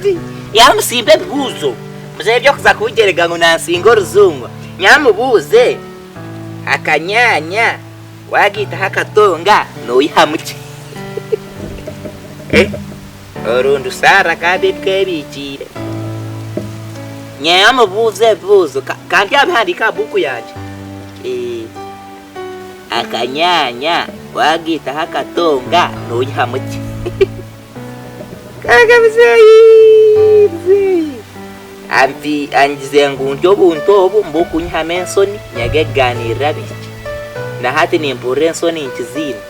Kirungi. Yaamusimba ebibuuzo. Muzeeyi eby'okuza kungyerega ngu nansinga orujungu. Nyamubuuze, Akanyaanya waagaitaho akatonga noihamu ki? Eh, orundi Sarah kandi ebikwebiikiire. Nyamubuuza ebibuuzo ka ndyabihandiika aha buuku yangye. Eh, akanyaanya waagaitaho akatonga noihamu ki? Kwonka muzeeyi, muzeeyi ampi angize ngu ndye obuntu obu mbukunyihamu ensoni nyage kugaaniirira abaishiki. Na hati nimpurira ensoni nkiziine.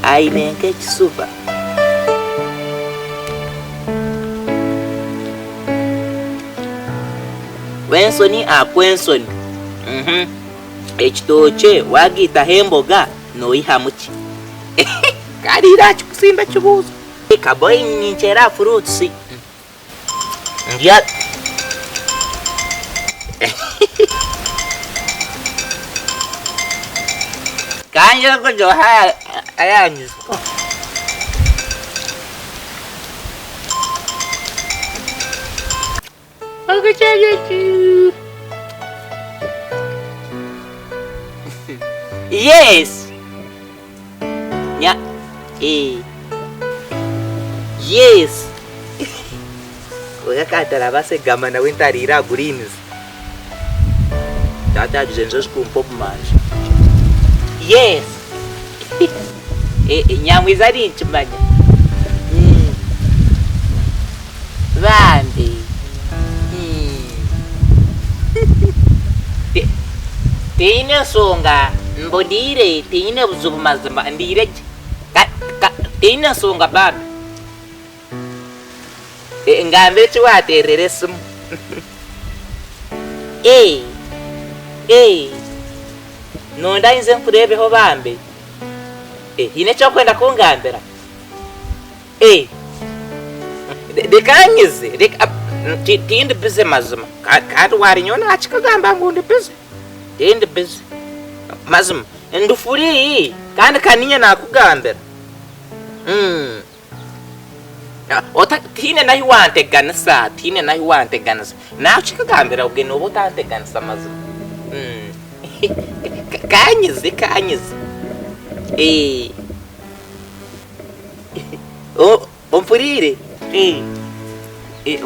Aine nk'ekisuba. W'ensoni akwa ensoni. Mhm. Ekitookye waagaitaho emboga noihamu ki? Kandi ira akikusimba ekibuuzo. Kaboyi ninkyera fruits. Ndya Kandi okuryoha ayangiza. Yes. Nya eh. Yes. Kwonka ka ntarabaase kugamba nawe ntariire aha greens. Taata yagize nizo zikumpa obumanzi. Yes. Eh, nyamwiza ninkimanya. Mm. Bambi. Tihaine nshonga mboniire, tihaine buzibu mazima ndiire gye. Tihaine nshonga bambi. Ngambira eki waateerera esimu. Nonda nze nkureebeho bambi? Haine eki orikwenda kungambira? Eh, reka nyize, reka tindi busy mazima kandi wari nyowe nakikagamba ngu ndi busy, tindi busy mazima ndi free kandi ka ninye nakugambira tihaine nahi wanteganisa, tihaine nahi wanteganisa, nakikagambira obwe noba otanteganisa mazima kanyize kanyize. Ompuriire?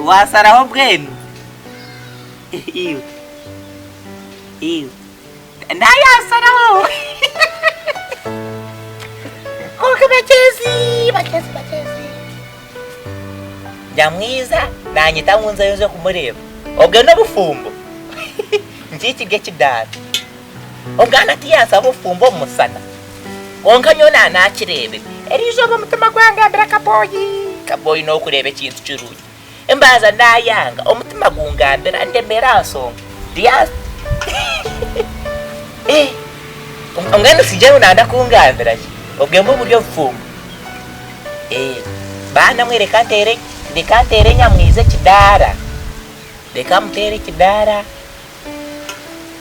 Waasaraho mbwenu? Iwe, iwe, naayasaraho! Kwonka bagyenzi, bagyenzi, bagyenzi, nyamwiza naanyeta ngu nzeyo nze kumureeba. Obwe n'obufumbo? Nkiikirye ekidaara. Omwana tiyansaba obufumbo omu musana, kwonka nyowe naanakireebire. Eriizooba omutima gwangambira Kaboyi, Kaboyi n'okureeba ekintu kirungi. Mbanza naayanga, omutima gungambira ndemera aha nshonga. Tiya Eh, mbwenu osigye ngu nanda kungambira ki? Obwe mbwe buri obufumbo. Eh, baana mwe reka nteere, reka nteere nyamwiza ekidaara, reka muteere ekidaara.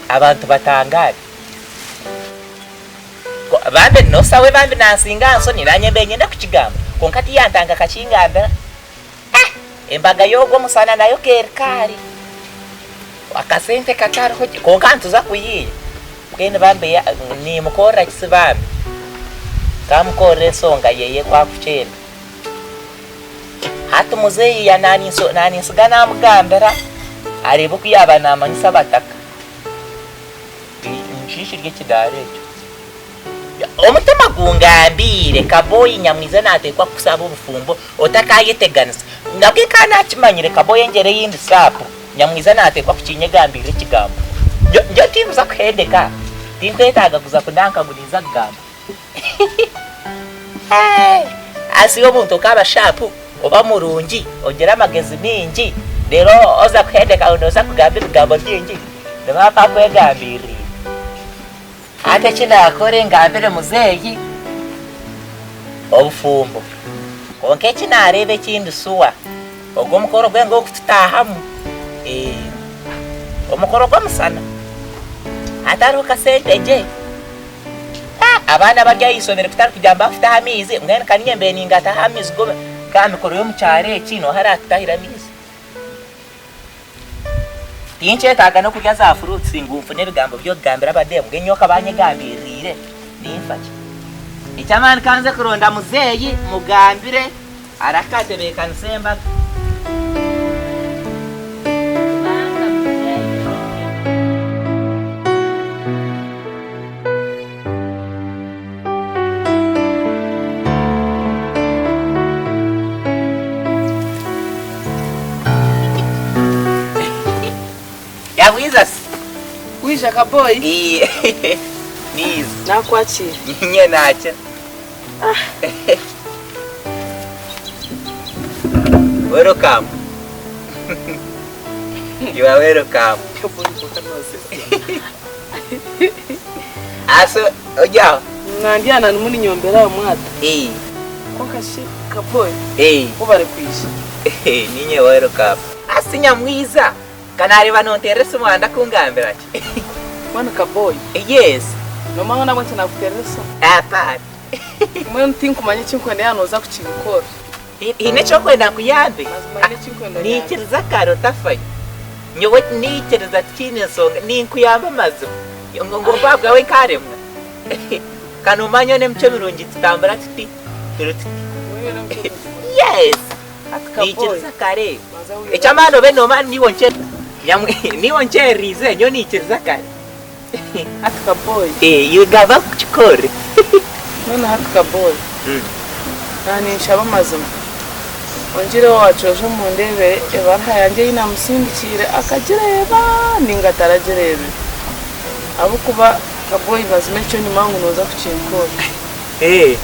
Abantu batangaare. Bambi nosa we bambi nansinga aha nsoni nanye mbaire niinyenda kukigamba kwonka tiyantanga akakingambira. Ah! Embaga y'ogwo omusana nayo keri kaari. Akasente katariho gye kwonka nituza kuyiiya. Mbwenu bambi nimukorera ki si bambi? Nkamukorera ensonga yeye ku akukyenda. Hati muzeeyi nanintsiga namugambira areebe oku yaaba namanyisa abataka. Nikyo kiri ekidaara ekyo. Omutima gungambiire Kaboyi Nyamwiza nateekwa kukusaba obufumbo otakayeteganisa. Nabwe ka nakimanyire Kaboyi engyera eyindi saapu Nyamwiza nateekwa kukinyegambirira ekigambo. Nyowe tinkuza kuhendeka, tinkwetaaga kuza kunanka ngu ninza kugamba. Aasi y'omuntu okaaba sharp, oba murungi, ogira amagezi maingi, reero oza kuhendeka ngu nooza kugamba ebigambo bingi, nibaba bakwegambirire. Hati eki naakore ngambire muzeeyi obufumbo. Kwonka eki naareeba ekindi sure, ogwo omukoro gwe ng'ogw'okututaahamu, omukoro gw'omusana hatariho kasente gye. Abaana abari aha ishomero kutari kugira ngu bakutaha amaizi, mbwenu ka niinye mbaire ningataha amaizi go nk'aha mikoro y'omu kyaro eki nooha araatutahire amaizi? Tinkyetaaga n'okurya za fruits ngu nfune ebigambo by'okugambira abademu mbwenu nyowe okaba anyegambiririire ninfa ki? Eky'amaani ka nze kuronda muzeeyi mugambire arakatebeekanisa embaga. Yabwiza se. Wija kaboyi. Niiza. Nakwakira. Nye nakira. Welcome. You are welcome. Aso ojyaho. Nandya na nimuni nyombera aho mwata. Eh. Konka shi kaboyi. Eh. Ku bari kwija. Ninye welcome. Asi nyamwiza. Kanareba nonterera esimu wanda kungambira ki? Mbwenu kaboyi. Yes. Nomanya ngu nabwo nakuterera esimu? Apana. Mbwenu tinkumanya eki nkwenda yaaba nooza kukinkora. Haine eki orikwenda nkuyambe? Mazima haine eki nkwenda oyambe. Niikiriza kare otafayo. Nyowe niikiriza tikiine nshonga, ninkuyamba mazima. Ngu obuba bwawe nkaremwa. Ka noomanya nyowe n'emicwe mirungi tutambura tuti, turi tuti. Yes! Niikiriza kare. Eky'amaani obe noomanya niiwe onkyereriize, nyowe niikiriza kare. Hati kaboyi. Eh, iwe gamba kukikore. Mbwenu hati kaboyi. Na ninshaba amazima. Ongire owaacu oje omundebere ebaruha yangye ei namusindikiire akagireeba ninga ataragireebire. Ahabw'okuba kaboyi mazima ekyo nimanya ngu nooza kukinkora. Eh.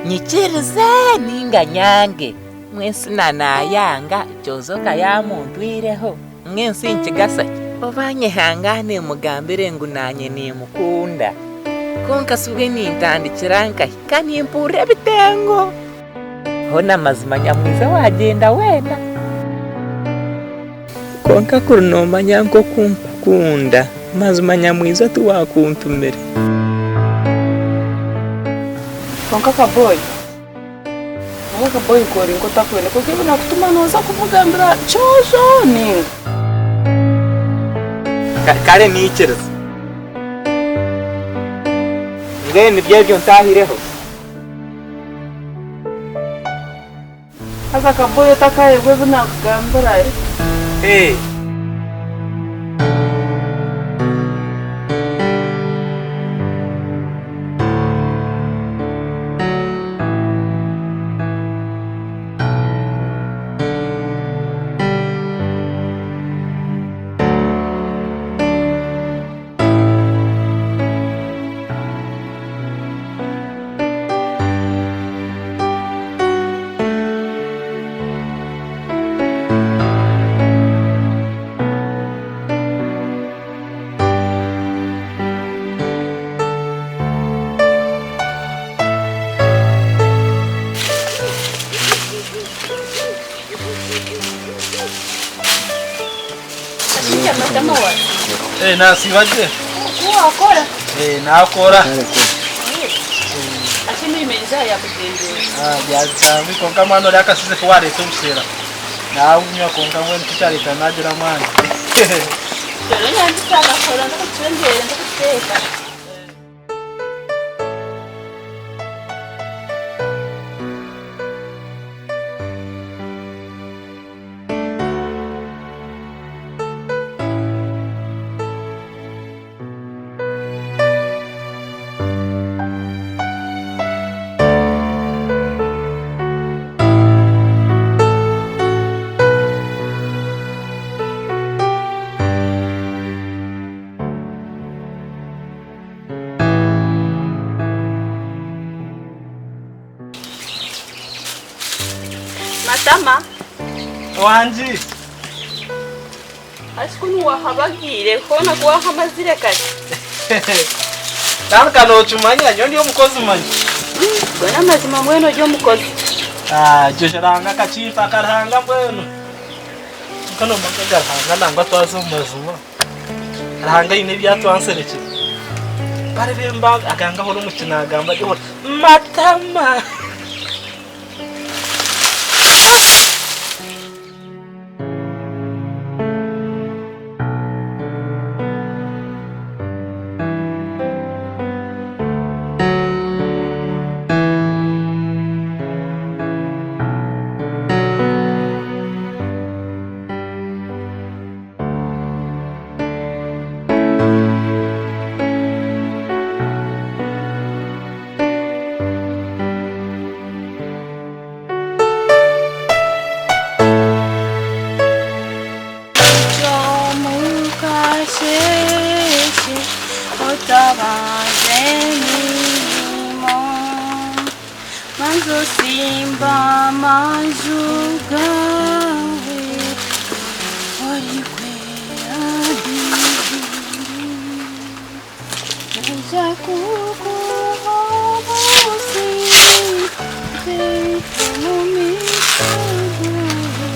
Nyikirize ninga nyange, mwensi na nayanga, kyozoka yamuntwireho. Mbwenu shi nikigasa ki? Oba nyehangaane mugambire ngu naanye nimukunda? Kwonka shi bwe nintandikira nkahi? Ka nimpurira ebitengo! Hoona mazima nyamwiza waagyenda weena. Kwonka kuri noomanya nk'oku nkukunda, mazima nyamwiza tiwaakuntumire. Kwonka kaboyi. Kwonka kaboyi kori nkotakwenda kwonka ebi nakutuma noza kumugambira kyojo ninga. Kare nikiriza. Mbwenu nibyo ebyo ntahireho. Haza kaboyi otakayebwa ebi nakugambira. Eeh. Eh, nasiiba gye. Ku wakora? Eh, nakora. Ati emirimo eriza yakugyendera. Ah, byazitambwi kwonka mwana ori akasize ku wareeta obushera. Nabunywa kwonka mbwenu tikyareeta nagira amaani. Reero nyanzisa akakora ndikukyongyera ndikukiteeka. Matama. Wangi. Hati kunu wahabagiire hoona ku wahamazire kare. Tandika nookimanya nyowe ndi omukozi manya. Go n'amazima mbwenu ori omukozi. Ah, Jojo Ruhanga akakimpa akaruhanga mbwenu. Kwonka noomanya aga Ruhanga nangwa twaza omu mazima. Ruhanga aine ebi atwanserekire. Barebe aganga ahora omu kinagamba matama. Nzosimba amaju gawe Orikwera Naija kukuha obusinge Omu maisho gawe.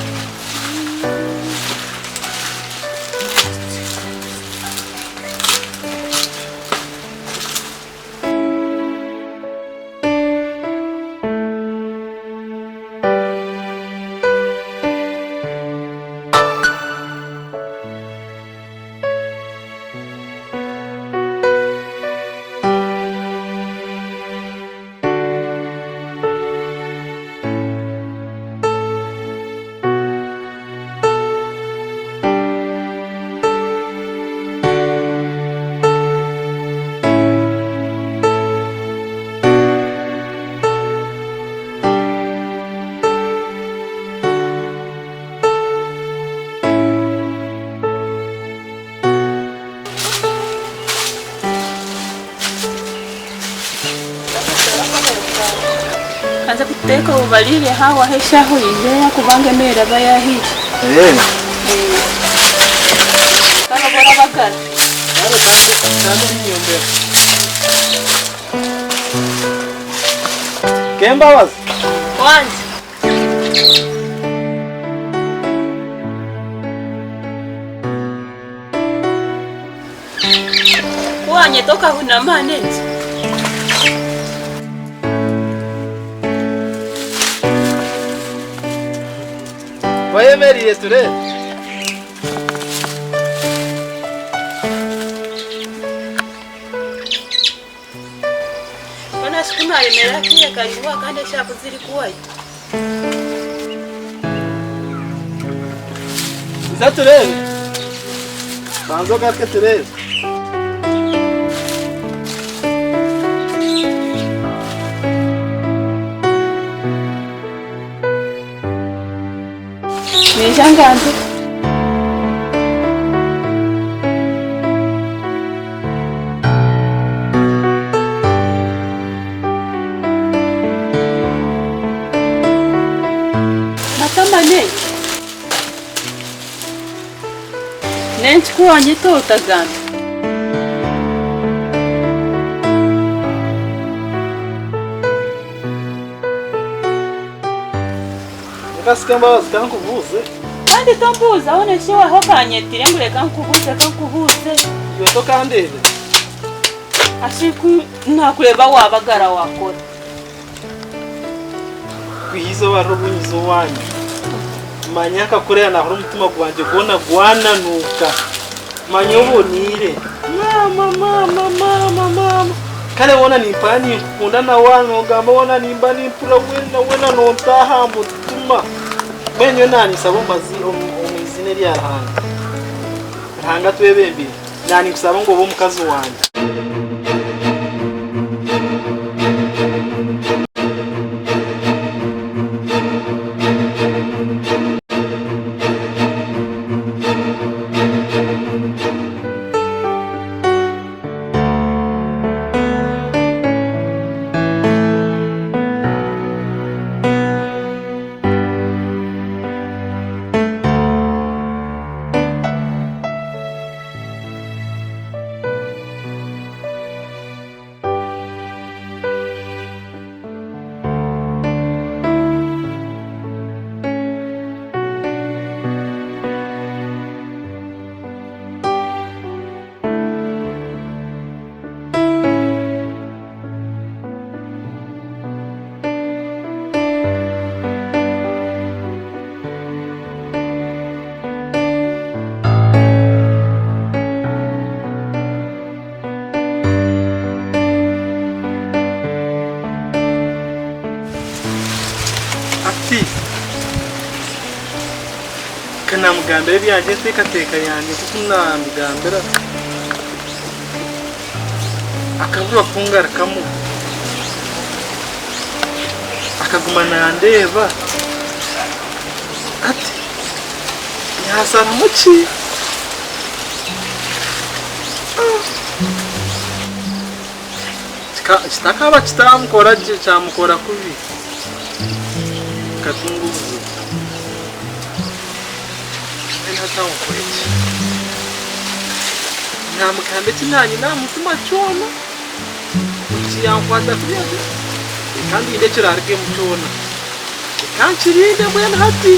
Kanze kuteeka obubalire hahwaho eshaaha oyiheyo kubanga emere eraba yahiire. Kandi oba orabagara. Kembabazi. Wangi. Ku wanyeta okahunama n'enki? Wayemereire tureebe. Mbwenu shi ku naayemerera akaire karaingwa kandi eshaaha ku zirikuhwayo? Iza tureebe. Banza ogaruke tureebe. Naija ngambe. Matama n'enki? N'enki ku wanyeta otagamba? Mukasika Mbabazi kankubuuze. Kandi tombuuza hoona shi waha okanyetire ngu reka nkubuuze kankubuuze. Iwe tokandeebire? Ashi ku naakureeba waabagara waakora. Kwiha eizooba riri obu nyiza owaanyu, manya nkakureeba naahurira omutima gwangye gwona gwananuuka. Manya oboneire. Maama, maama, maama, maama. Kare hoona nimpaya ninkukunda na waaba noogamba hoona nimba nimpurira weena weena noontaaha aha mutima. Mbwenu nyowe naaninsaba omu eiziina erya Ruhanga, Ruhanga atwebembere, naaninkusaba ngu obe omukazi wangye. Ati, Ka naamugambira ebyangye enteekateeka yangye nk'oku naamugambira, akaburwa kungarukamu. Akaguma nandeeba ati, yaasharamu ki? Kitakaba kitamukora gye kyamukora kubi. Nkatunga obuzibu. Mbwenu hati aho nkore ki? Naamugamba eki naanyine aha mutima kyona, omwishiki yankwata kubi ati, reka ndinde ekiraarugemu kyona. Reka nkirinde mbwenu hati.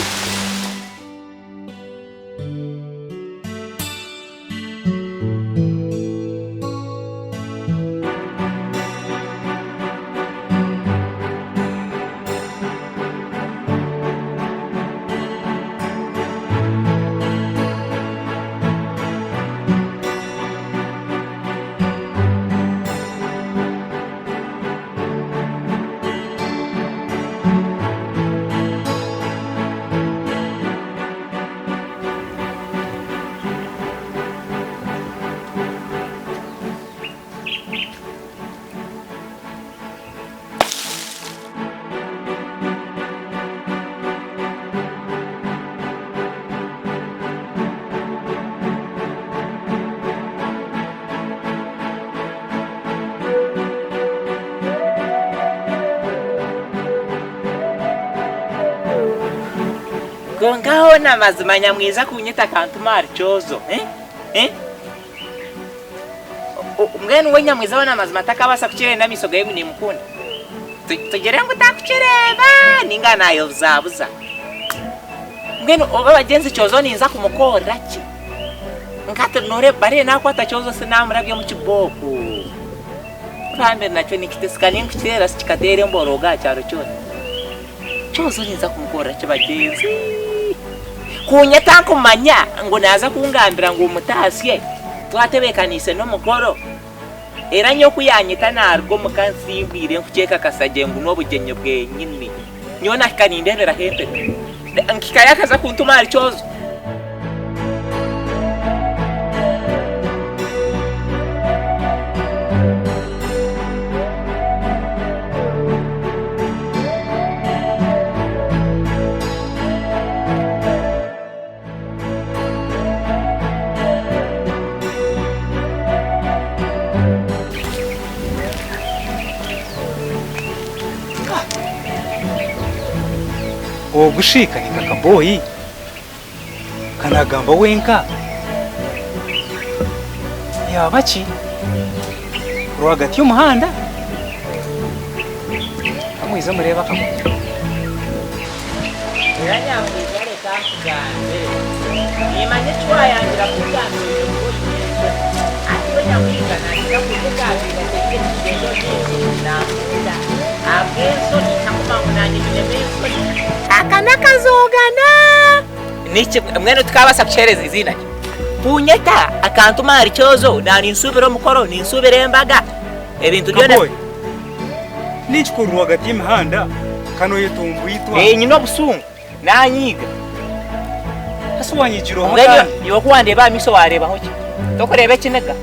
Kwonka hoona mazima nyamwija kunyeta akantuma ahari Kyozo eh? Eh? Mbwenu we nyamwiza hoona mazima takabaasa kukireeba n'amaisho ge ngu nimukunda? Tugire ngu takukireeba ninga nayebuzabuza? Mbwenu oba bagyenzi Kyozo ninza kumukorera ki? Nkati noreeba bariyo nakwata Kyozo sinamurabya omu kibooko. Bambi nakyo nikiteseka ninkukireeba kikateera emboroogo aha kyaro kyona. Kyozo ninza kumukorera ki bagyenzi? Kunyeta nkumanya ngu naaza kungambira ngu mutaasye twatebeekaniise n'omukoro. Era nyowe ku yaanyeta naaruga omuka nsimbwire nkukyekakasa gye ngu n'obugyenyi bwenyini. Nyowe naahika nindeeberaho empeta. Nkihikayo akaza kuntuma ahari Kyozo. Ogu shi ka ni nka kaboyi ka nagamba wenka yaba ki rwagati y'omuhanda ka mwize mureebe akaboyi. Era nyamwiza reka nkugambire, nimanya eki wayangira kungambira oine kuba oine enshoni. Hati we nyamwiza nakiza kukugambira ngu ekigyenda omu maisho nankunda. Ahabw'enshoni nkakuba ngu nanye nyinemu enshoni. Aka n'akazogana! Niki mbwenu tikabaasa kukiheereza eiziina ki? Kunyeta akantuma ahari Kyozo naninsuubira omukoro, ninsuubira embaga, ebintu byona. Kaboyi, Nikikuru rwagati y'emihanda ka noyetomboitwa. Ee, nyine obusungu, nanyiiga. Hasi wanyigira oha Mbwenu kandi? iwe ku wandeeba aha maisho waareebaho ki? Tokureeba ekiniga?